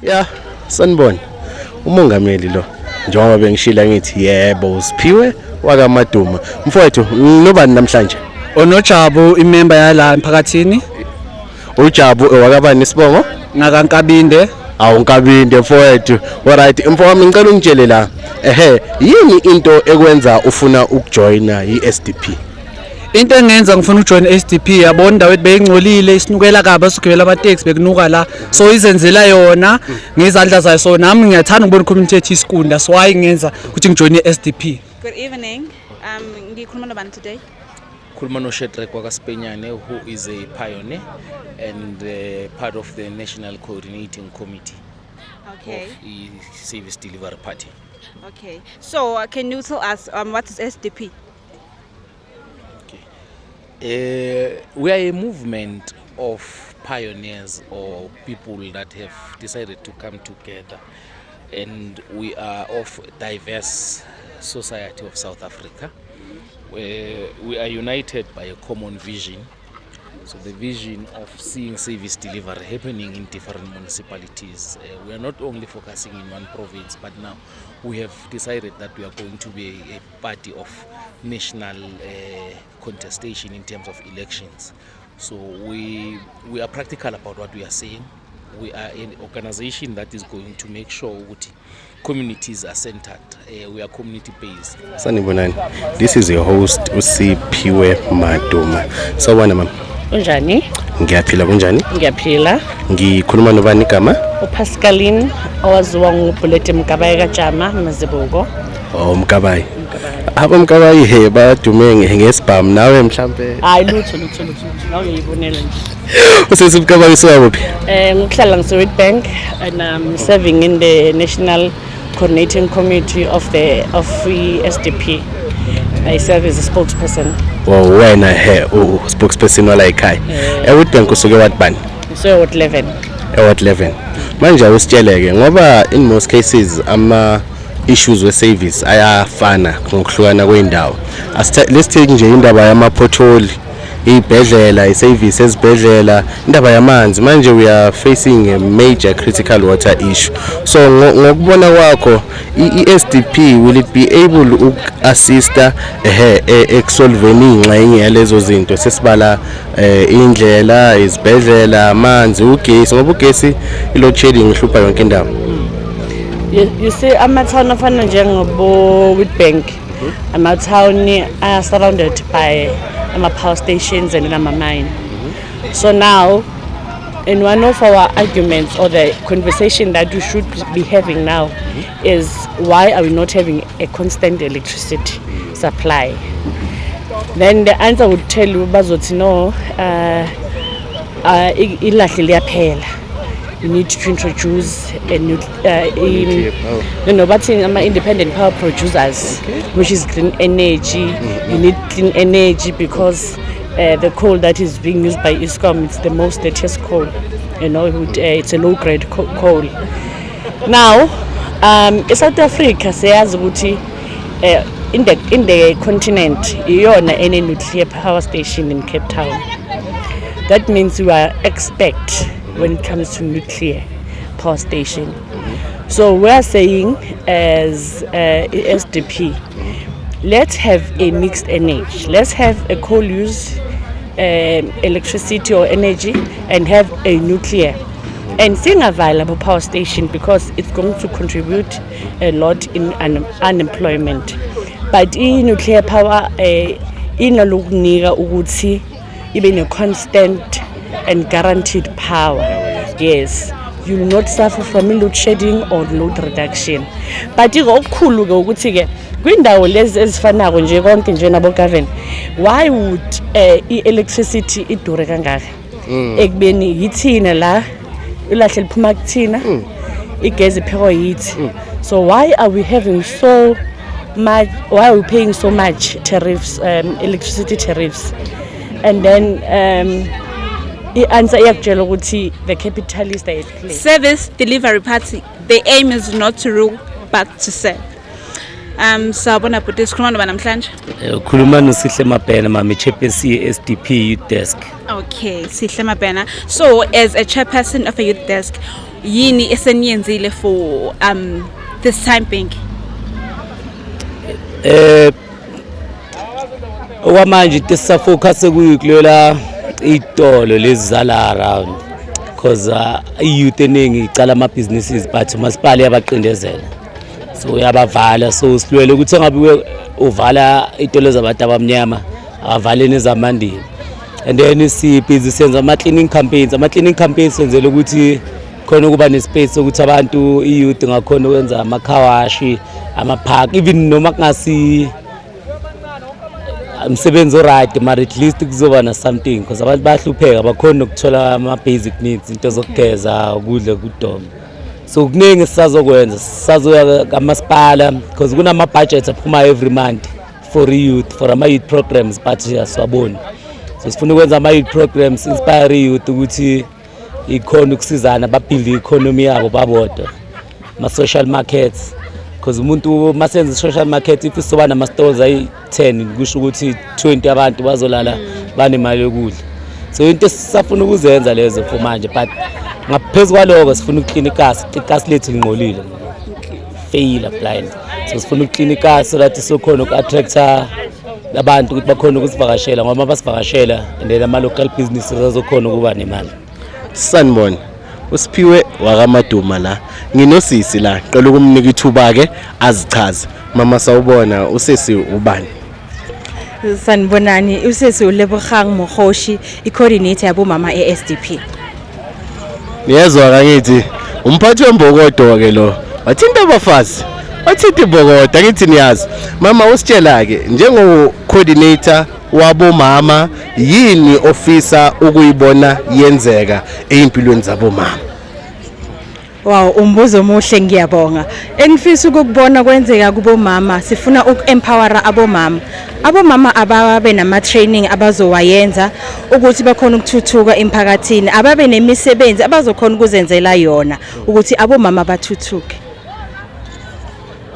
Ya, sanibona. Umongameli lo njengoba bengishila ngithi yebo uSiphiwe wakaMaduma. Mfowethu, nobani namhlanje? Onojabu, imember yala emphakathini. UJabu wakabani isibongo? NgakaNkabinde. Awu Nkabinde mfowethu. Alright, mfowami, ngicela ungitshele la. Ehe, yini into ekwenza ufuna ukujoina iSDP? Into engenza ngifuna ukujoin SDP, yabona, indawo ethi beyingcolile, isinukela kabi, asigibela amateksi bekunuka la, so izenzela yona ngezandla zayo. So nami ngiyathanda ukubona community yethu isikunda, so why ngenza ukuthi ngijoin iSDP. Good evening. Ngikhuluma nobani today? Khuluma noShedrack wakaSipenyane, who is a pioneer and part of the National Coordinating Committee of the Service Delivery Party. Okay. So, can you tell us what is SDP? We are a movement of pioneers or people that have decided to come together, and we are of diverse society of South Africa. We are united by a common vision. So the vision of seeing service delivery happening in different municipalities. We are not only focusing in one province, but now we have decided that we are going to be a party of national contestation in terms of elections. So we are practical about what we are saying. We are an organization that is going to make sure ukuthi communities are centered. We are community based. Sanibonani. This is your host uSiphiwe Maduma. Sawubona, mama. Unjani? Ngiyaphila, kunjani? Ngiyaphila. Ngikhuluma nobani igama? UPascaline owaziwa nguBullet Mkabayi kaJama Mazibuko. Oh, Mkabayi. Abo Mkabayi he badume ngesibhamu nawe mhlambe. Hayi, lutho lutho lutho lutho. Nawe uyayibonela nje. Usisi Mkabayi, usewaphi? Ngokuhlala ngise Witbank and I'm serving in the National Coordinating Committee of the SDP. I serve as a spokesperson. Oh, wena he u spokesperson wala ekhaya. EWitbank usuke ward bani? So ward 11. Eward 11. Manje awusitsheleke ngoba in most cases ama issues we service ayafana ngokuhlukana kweindawo. Let's take nje indaba yama pothole, ibhedlela, iservice ezibhedlela, indaba yamanzi. Manje we are facing a major critical water issue. So ngokubona kwakho, i-SDP will it be able uku-assista ehe ekusolveni ingxenye yalezo zinto sesibala indlela, izibhedlela, amanzi, ugesi, ngoba ugesi, i-load shedding ihlupha yonke indawo? You see, ama-town afana njengobo Witbank, ama-town are surrounded by ama-power stations and ama-mine. So now, in one of our arguments or the conversation that we should be having now is, why are we not having a constant electricity supply? Then the answer would tell you, bazothi no, ilahle liyaphela, you need to introduce a new no, bathi ama-independent power producers, which is green energy. You need clean energy because the coal that is being used by Eskom, it's the most dirtiest coal. It's a low grade coal. Now, eSouth Africa siyazi ukuthi in the continent iyona ene nuclear power station in Cape Town. That means we are expert when it comes to nuclear power station. So we are saying as SDP, let's have a mixed energy. Let's have a coal use electricity or energy and have a nuclear. And singavali power station because it's going to contribute a lot in unemployment. But i-nuclear power inalokunika ukuthi ibe ne-constant and guaranteed power. Yes, you will not suffer from load shedding or load reduction. But ke okukhulu ke ukuthi ke kwindawo lezi ezifanako nje konke nje nabo Govan, why would i-electricity idure kangaka? Ekubeni yithina la ilahle liphuma kuthina, igezi iphekwa yithi. So why are we having so much, why are we paying so much tariffs, electricity tariffs? And then i-answer iyakutshela ukuthi the capitalist are at play. Service Delivery Party, the aim is not to rule but to serve. Sawubona bhuti, sikhuluma noba namhlanje? Ukhuluma noSihle Mabhena mami, chairperson ye-SDP Youth Desk. Okay, Sihle Mabhena. So as a chairperson of a youth desk, yini eseniyenzile for this time being? Okwamanje into esisafocus kuyo kulela itolo lezi zala around because i-youth eningi icala ama-businesses, but umasipala uyabaqindezela, so uyabavala. So silwele ukuthi engabe uvala itolo zabantu abamnyama, akavale nezamandini. And then sibhizi senza ama-cleaning campaigns. Ama-cleaning campaigns senzela ukuthi khona ukuba nespace sokuthi abantu, i-youth, ngakhona ukwenza ama-car wash, ama-park, even noma kungasi umsebenzi oright, mara at least kuzoba na something, because abantu bayahlupheka, abakhoni nokuthola ama-basic needs, into zokugeza, ukudla kudoma. So kuningi sisazokwenza, sisazoya kamasipala because kunama-budget aphuma every month for i-youth, for ama-youth programs, but asiwaboni. So sifuna ukwenza ama-youth programs, inspire i-youth ukuthi ikhona ukusizana, babuild i-economy yabo babodwa, ama-social markets, because umuntu masenza i-social market, if sizoba nama-stalls ayi-10, kusho ukuthi 20 abantu bazolala banemali yokudla. So into esisafuna ukuzenza lezo for manje, but ngaphezu kwaloko sifuna ukuklina ikasi. Ikasi lethu lingcolile, fail blind, so sifuna ukuklina ikasi so that sizokhona uku-attracta abantu ukuthi bakhona ukusivakashela, ngoba basivakashela and then ama-local businesses azokhona ukuba nemali. Sanibona, uSiphiwe wakaMaduma la. Nginosisi la, qela ukumnika ithuba ke azichaze. Mama, sawubona. Usisi ubani? Sanibonani, usesi uLebogang Mogoshi, i-coordinator yabomama e-SDP. Niyezwa kangithi umphathi wembokodo ke lo, wathinta abafazi, wathinta imbokodo, angithi niyazi. Mama, usitshela ke, njengo coordinator wabomama, yini ofisa ukuyibona yenzeka ezimpilweni zabomama? Wow, umbuzo omuhle, ngiyabonga. Engifisa ukukubona kwenzeka kubomama, sifuna uku-empowera abomama. Abomama ababe nama-training abazowayenza ukuthi bakhona ukuthuthuka emphakathini, ababe nemisebenzi abazokhona ukuzenzela yona ukuthi abomama bathuthuke.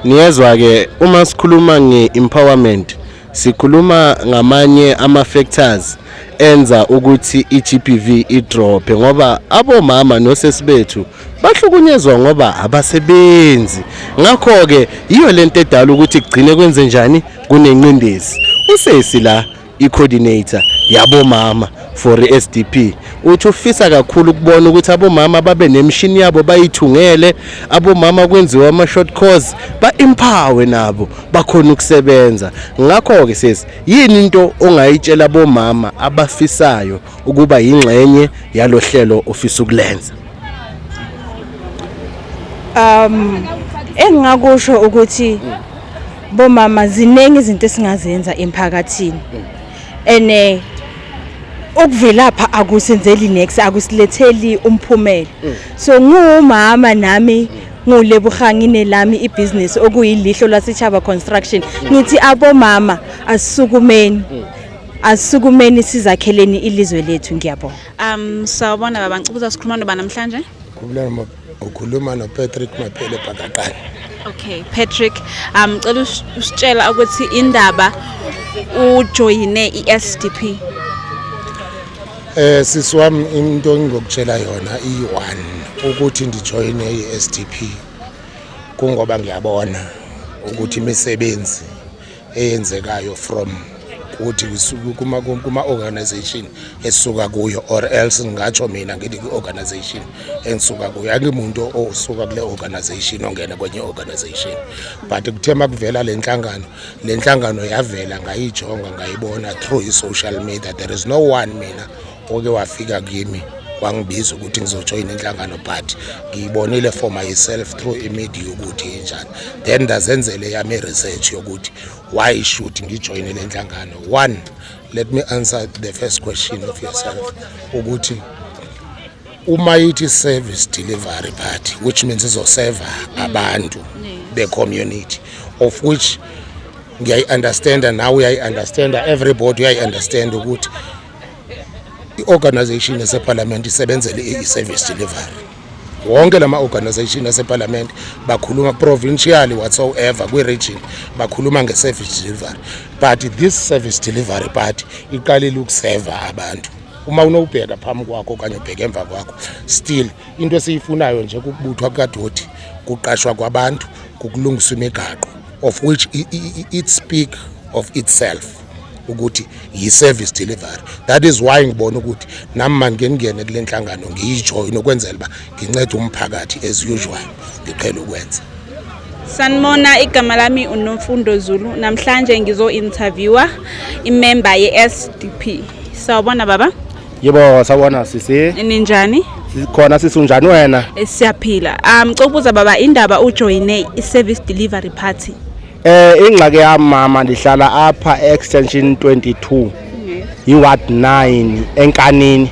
Niyezwa ke, uma sikhuluma nge-empowerment, sikhuluma ngamanye ama-factors enza ukuthi i-GBV idrophe, ngoba abomama nosesi bethu bahlukunyezwa ngoba abasebenzi. Ngakho-ke yiyo lento edala ukuthi kugcine kwenze njani kunenqindezi. Usesi la, i-coordinator yabomama for i-SDP, uthi ufisa kakhulu ukubona ukuthi abomama babe nemishini yabo bayithungele, abomama kwenziwe ama-short course, ba-empower nabo bakhona ukusebenza. Ngakho-ke sesi, yini into ongayitshela bomama abafisayo ukuba yingxenye yalo hlelo ofisa ukulenza? Engingakusho ukuthi bomama ziningi izinto esingazenza emphakathini, ene ukuvelapha akusenzeli nex, akusiletheli umphumela. So ngumama nami, nguLebogang, nginelami ibhizinisi okuyiLihlo Lasechaba Construction. Ngithi abomama asisukumeni, asisukumeni, sizakheleni ilizwe lethu. Ngiyabonga. Sawubona baba, ngicela sikhuluma noba namhlanje? Ukhuluma noPatrick Maphele Phakaqane. Okay, Patrick, cela usitshela ukuthi indaba ujoyine iSDP. Sisi wami, into engingokutshela yona iyi-one, ukuthi ndijoyine i-SDP kungoba ngiyabona ukuthi imisebenzi eyenzekayo from kuthi kuma organization esisuka kuyo, or else ngingatsho mina ngithi kwi-organization engisuka kuyo, angimuntu osuka kule organization ongena kwenye organization, but kuthe makuvela le nhlangano, le nhlangano yavela, ngayijonga, ngayibona through i-social media. There is no one mina oke wafika kimi wangibiza ukuthi ngizojoyina inhlangano, but ngiyibonile for myself through i-media ukuthi injani, then ndazenzele yami i-research yokuthi why should ngijoyine le nhlangano. One, let me answer the first question of yourself, ukuthi uma ithi service delivery party, which means izoseva abantu be-community, of which ngiyayi-understanda, nawe uyayi-understanda, everybody uyayi-understand ukuthi i-organization esephalamende isebenzele i-service delivery. Wonke lama organization aseparliament bakhuluma provincially, whatsoever kwi-region, bakhuluma nge-service delivery, but this service delivery party iqalile ukuseva abantu. Uma unowubheka phambi kwakho okanye ubheke emva kwakho, still into esiyifunayo nje kukubuthwa kukadoti, kuqashwa kwabantu, kukulungiswa imigaqo, of which it speak of itself ukuthi yi-service delivery. That is why ngibona ukuthi nami mangike ngingene kule nhlangano, ngiyijoyine ukwenzela uba ngincede umphakathi as usual ngiqhele ukwenza. Sanibona, igama lami uNomfundo Zulu. Namhlanje ngizo-interviewa imember ye-SDP. Sawubona, baba. Yebo, sawubona, sisi. Ninjani? Sikhona, sisi, unjani wena? Siyaphila. Ngicela ukubuza, baba, indaba ujoyine i-Service Delivery Party. Ingxaki yami, mama, ndihlala apha extension 22, iward 9 eNkanini.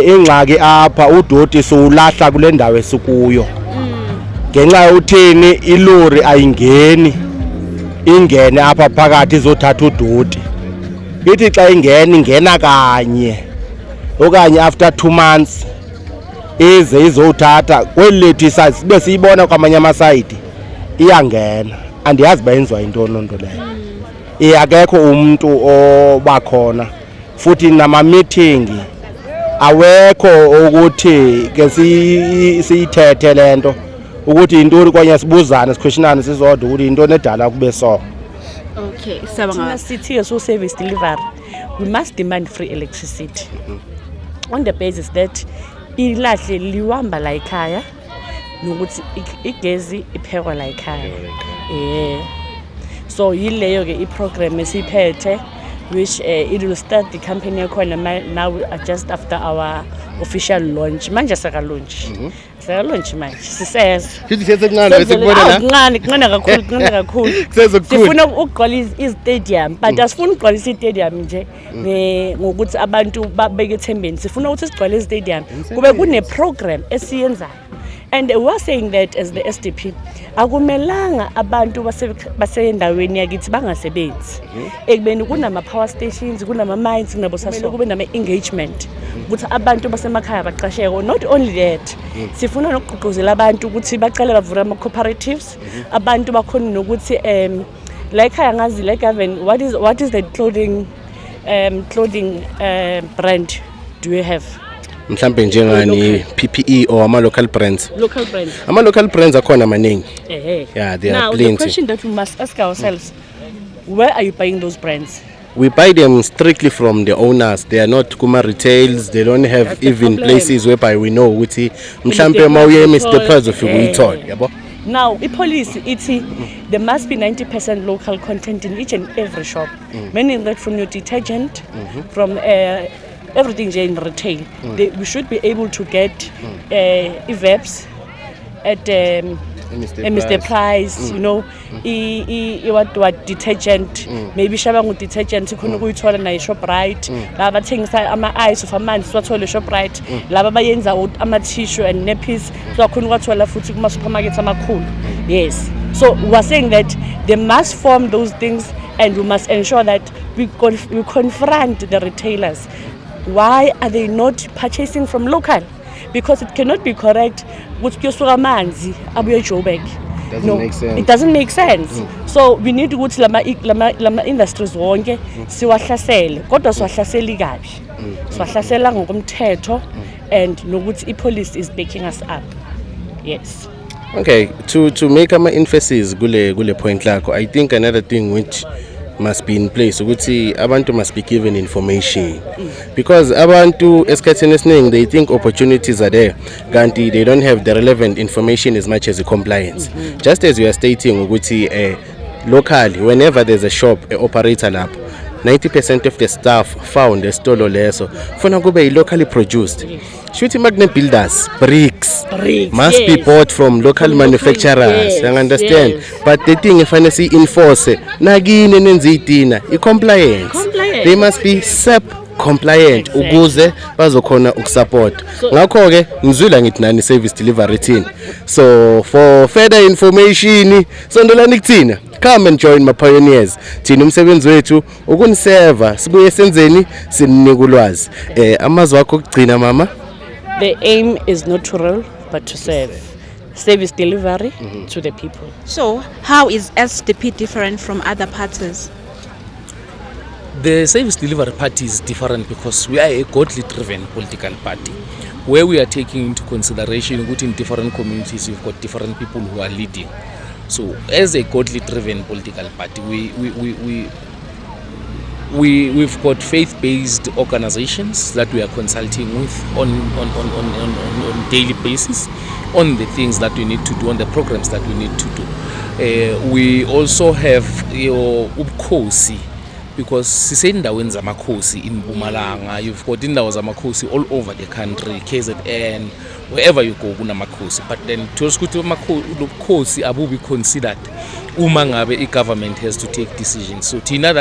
Ingxaki apha, udoti siwulahla kule ndawo esikuyo. Ngenxa yokuthini, ilori ayingeni ingene apha phakathi izothatha udoti. Ithi xa ingena, ingena kanye okanye after 2 months ize izowuthatha. Kweli lethu isayidi sibe siyibona, kwamanye amasayidi iyangena. Andiyazi uba yenziwa yintoni loo nto leyo. Akekho umntu obakhona, futhi nama-meeting awekho ukuthi ke siyithethe le nto ukuthi yintoni, kanye sibuzane, sikhweshinane sisodwa ukuthi yintoni edala kube so. Okay, siyabonga. Thina sithi so service delivery, we must demand free electricity on the basis that ilahle liwamba la ekhaya nokuthi igezi iphekwa la ekhaya. So yileyo ke i-program esiyiphethe, which it will start the campaign yakhona now, just after our official launch. Manje saka-launch, saka-launch manje siseza. Futhi sesekuncane besikubona la. Kuncane, kuncane kakhulu, kuncane kakhulu. Kusezokukhulu. Sifuna ukugcwala izitadium, but asifuni ukugcwalisa i-stadium nje ngokuthi abantu babeke ethembeni. Sifuna ukuthi sigcwale izitadium kube kune-program esiyenzayo, and we are saying that as the SDP, akumelanga abantu basendaweni yakithi bangasebenzi ekubeni kunama-power stations, kunama-mines, kunabo-Sasol. Kube nama-engagement ukuthi abantu basemakhaya baqasheke. Not only that, sifuna nokugqugquzela abantu ukuthi baqale bavule ama-cooperatives. Abantu bakhona nokuthi la ekhaya ngazi la Gavin, what is the clothing brand do you have? Mhlambe njengani, PPE or ama local brands? Local brands. Ama local brands akhona maningi. Yeah, there are Now the plenty. Question that we must ask ourselves, where are you buying those brands? We buy them strictly from the owners. They are not kuma retails. They don't have That's the even problem. Places whereby we know ukuthi mhlambe Mr. uma uye Price Mr uyithola. Price ufike uyithole, yabo. Now, i-policy ithi there must be 90% local content in each and every shop, meaning that from your detergent, from everything nje in retail, we should be able to get i-Veps at Mr. a Mr. Price. Price, what detergent, maybe Shabangu detergent khona ukuyithola nayo Shoprite. Laba bathengisa ama-ice of amanzi siwathole Shoprite. Laba bayenza ama-tissue and nappies siwakhona ukuwathola futhi kuma-supermarkets amakhulu. Yes. So we are saying that they must form those things and we must ensure that we confront the retailers. Why are they not purchasing from local? Because it cannot be correct ukuthi kuyosuka amanzi abuye eJoburg. Doesn't make sense. It doesn't make sense. So we need ukuthi lama industries wonke siwahlasele, kodwa siwahlaseli kabi, siwahlasela ngokomthetho and nokuthi i-police is backing us up. Yes. Okay, to make ama emphasis kule point lakho, I think another thing which must be in place ukuthi abantu must be given information, because abantu esikhathini esiningi they think opportunities are there kanti they don't have the relevant information as much as the compliance. Just as you are stating ukuthi locally, whenever there's a shop, a operator lapho, 90% of the staff found esitolo leso funa kube i-locally produced. Shuthi makune builders bricks, Bricks, must be bought from local From local, manufacturers. You understand? But the thing efanele siyi-enforce nakini nenza iyitina, i-compliance. Compliance. They must be SAP compliant ukuze bazokhona ukusupport. Ngakho-ke ngizwile ngithi nani service delivery thina, so for further information sondelani kuthina, come and join my pioneers. Thina umsebenzi wethu ukuniseva, sibuye senzeni, sininike ulwazi. Amazwi akho okugcina, mama? The aim is not to rule but to serve. Service delivery to the people. So how is SDP different from other parties? The Service Delivery Party is different because we are a godly driven political party where we are taking into consideration ukuthi in different communities you've got different people who are leading. So as a godly driven political party, we've got faith-based organizations that we are consulting with on daily basis on the things that we need to do, on the programs that we need to do. We also have your ubukhosi, because sisendaweni zamakhosi in Mpumalanga. You've got indawo zamakhosi all over the country, KZN, wherever you go kunamakhosi, but then thola ukuthi lobukhosi abubi considered uma ngabe i-government has to take decisions. So thina,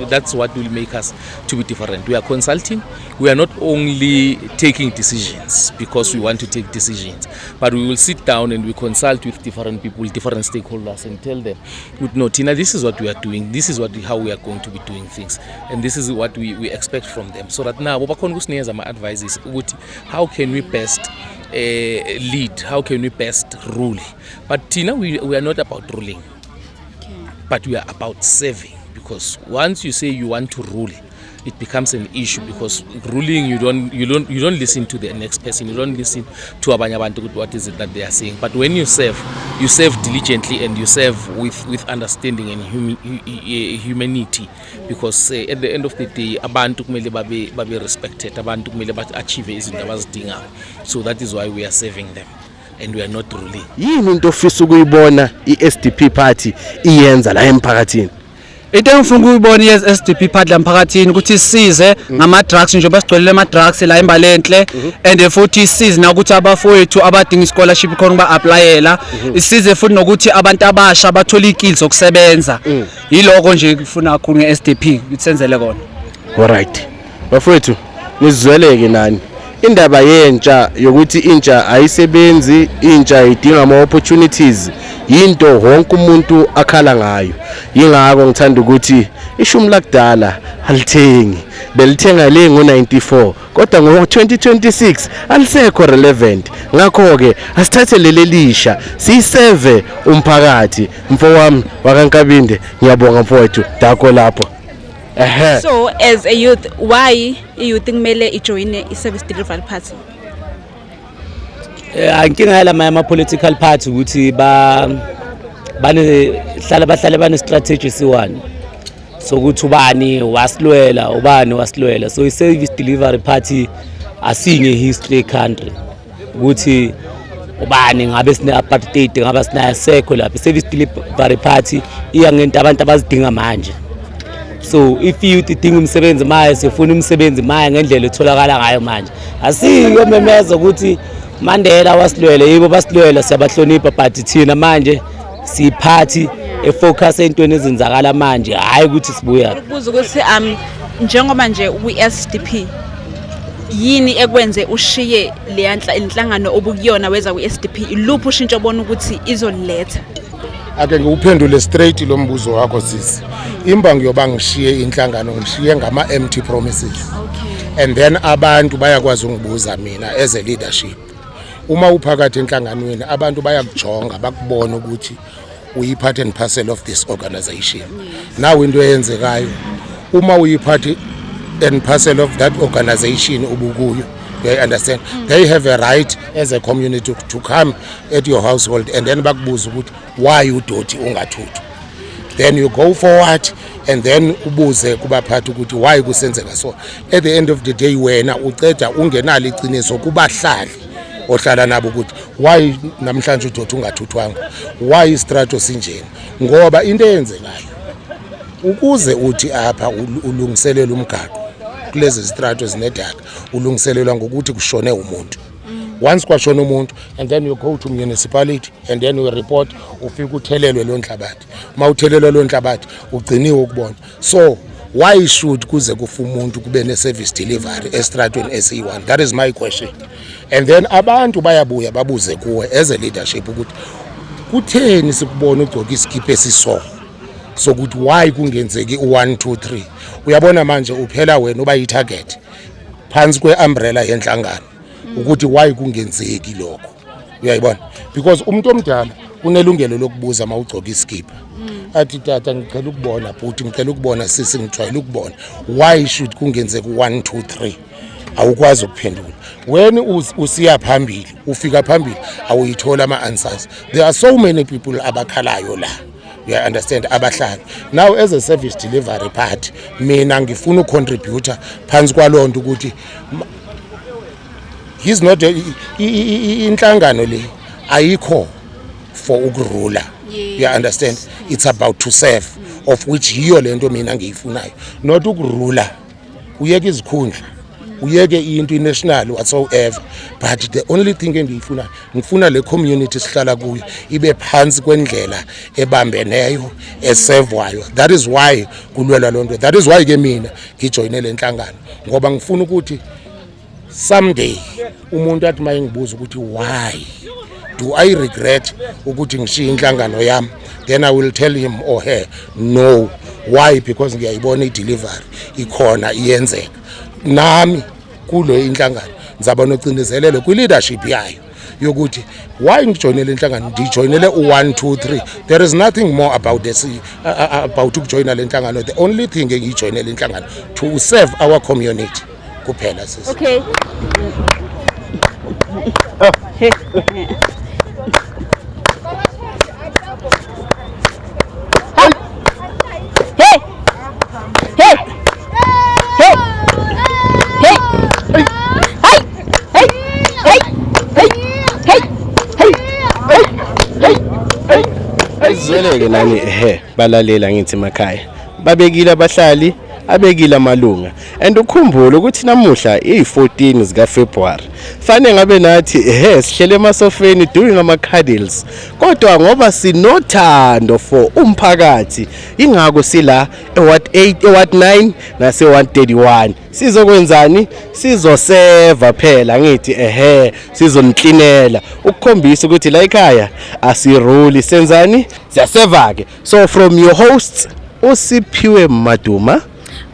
that's what will make us to be different. We are consulting. We are not only taking decisions because we want to take decisions, but we will sit down and we consult with different people, different stakeholders, and tell them, "No, thina, this is what we are doing, this is what how we are going to be doing things, and this is what we expect from them," so that nabo bakhona ukusinikeza ama-advices ukuthi how can we best lead, how can we best rule. But thina, we are not about ruling, but we are about serving, because once you say you want to rule, it becomes an issue, because ruling, you don't listen to the next person, you don't listen to abanye abantu ukuthi what is it that they are saying. But when you serve, you serve diligently and you serve with understanding and humanity, because at the end of the day abantu kumele babe respected, abantu kumele ba-achieve izinto abazidingayo. So that is why we are serving them and we are not ruling. Yini into ofisa ukuyibona i-SDP party iyenza la emphakathini? Into engifuna ukuyibona i-SDP party la emphakathini ukuthi isize ngama-drugs, njengoba sigcwelele ama-drugs la eMbalenhle, and futhi isize nakuthi abafowethu abadinga i-scholarship khona ukuba-applyela, isize futhi nokuthi abantu abasha bathole iy'skills zokusebenza. Yiloko nje kufuna kakhulu nge-SDP ukuthi senzele kona. Alright bafowethu, nizweleke nani indaba yentsha yokuthi intsha ayisebenzi, intsha idinga ama-opportunities, yinto wonke umuntu akhala ngayo. Yingakho ngithanda ukuthi ishumi lakudala alithengi, belithenga le ngo-94, kodwa ngo-2026 alisekho relevant. Ngakho-ke asithathe leli lisha siyiseve umphakathi. Mfowami wakaNkabinde, ngiyabonga mfowethu, dako lapho, ehe. So as a youth, why i-youth kumele ijoyine i-Service Delivery Party? Inkinga yalama ama-political party ukuthi ba bane hlala bahlale bane strategy si-one sokuthi ubani wasilwela, ubani wasilwela. So i-Service Delivery Party asinye history country ukuthi ubani ngabe sine apartheid, ngabe sinayo, sekho lapha. I-Service Delivery Party iya ngento abantu abazidinga manje. So if youth idinga umsebenzi manje, sifuna umsebenzi manje ngendlela etholakala ngayo manje. Asiyomemeza ukuthi Mandela wasilwele, yibo basilwela, siyabahlonipha, but thina manje siyiphathi efocus entweni ezenzakala manje, hhayi ukuthi sibuya. Ukubuza ukuthi njengoba nje kwi-SDP, yini ekwenze ushiye leya inhlangano obukuyona weza kwi-SDP? Iluphi ushintsho obona ukuthi izoletha? Ake ngiwuphendule straight lo mbuzo wakho, sisi. Imbangi yoba ngishiye inhlangano, ngishiye ngama-empty promises. And then abantu bayakwazi ungibuza mina as a leadership. Uma uphakathi enhlanganweni, abantu bayakujonga, bakubona ukuthi uyi-part and parcel of this organization. Now into eyenzekayo, uma uyi-part and parcel of that organization ubukuyo, you understand, they have a right as a community to come at your household and then bakubuza ukuthi why udoti ungathuthwa. Then you go forward and then ubuze kubaphathi ukuthi why kusenzeka. So at the end of the day wena uceda ungenalo iqiniso kubahlali ohlala nabo ukuthi why namhlanje udoti ungathuthwanga, why istrato sinjena. Ngoba into eyenzekayo, ukuze uthi apha ulungiselele umgaqo kulezi zitrato zinedaka, ulungiselelwa ngokuthi kushone umuntu. Once kwashona umuntu, and then you go to municipality and then you report, ufike uthelelwe lo nhlabathi. Uma uthelelwa lo nhlabathi, ugciniwe ukubona. So why should kuze kufa umuntu kube ne-service delivery estratweni esiyi-one? That is my question. And then abantu bayabuya babuze kuwe as a leadership ukuthi kutheni sikubona ugcoka isikipha esiso, sokuthi why kungenzeki u-1 2 3. Uyabona manje uphela wena uba yi-target phansi kwe-umbrella yenhlangano. Ukuthi why kungenzeki lokho, uyayibona? Because umuntu omdala unelungelo lokubuza uma ugcoka iskipa, athi, "Tata, ngicela ukubona. Bhuti, ngicela ukubona. Sisi, ngijwayele ukubona. Why should kungenzeki 1 2 3?" Awukwazi ukuphendula. When usiya phambili, ufika phambili, awuyithola ama-answers. There are so many people abakhalayo la, you understand, abahlali. Now, as a service delivery part, mina ngifuna ucontributor phansi kwaloo nto ukuthi he's not inhlangano le ayikho for ukurula, you understand? It's about to serve, of which yiyo lento mina ngiyifunayo, not ukurula, uyeke izikhundla, uyeke into i-national whatsoever. But the only thing engiyifunayo, ngifuna le community sihlala kuyo ibe phansi kwendlela ebambeneyo, esevwayo. That is why kulwelwa loo nto. That is why ke mina ngijoyine le nhlangano, ngoba ngifuna ukuthi someday umuntu athi uma engibuza ukuthi why do I regret ukuthi ngishiye inhlangano yami, then I will tell him or her no. Why? Because ngiyayibona i-delivery ikhona, iyenzeka. Nami kulo inhlangano ngizaba nocinizelelo kwi-leadership yayo yokuthi why ngijoyinele inhlangano. Ndijoyinele u-1 2 3. There is nothing more about this, about ukujoyina le nhlangano. The only thing engiyijoyinele inhlangano, to serve our community kuphela, sisi. Okay. Hey. Hey. Hey. Hey. Hey. Hey. Hey. Hey. Hey. Hey. Hey. Hey. Hey. Izweleke nani ehe balalela ngithi emakhaya babekile abahlali, abekile amalunga. And ukhumbule ukuthi namuhla iyi-14 zika February, fane ngabe nathi ehe sihlele emasofeni doing ama cuddles, kodwa ngoba sinothando for umphakathi, ingakho sila eWard 8, eWard 9 nase 131. Sizokwenzani? Sizoseva phela ngithi ehe sizoniklinela ukukhombisa ukuthi la ekhaya asiruli, senzani? Siyaseva ke. So from your hosts, uSiphiwe Maduma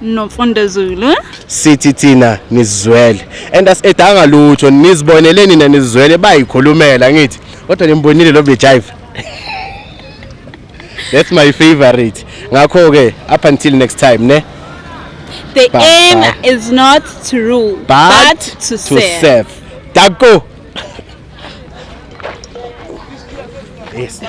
Nomfundo Zulu. Sithi thina nizizwele and asedanga lutho, nizibonele nina, nizizwele bayikhulumela ngithi, kodwa nimbonile lo bejive. That's my favorite. Ngakho ke, up until next time, ne. The Bye, aim bye. is not to rule, But, but to serve. Serve. Danko. Yes.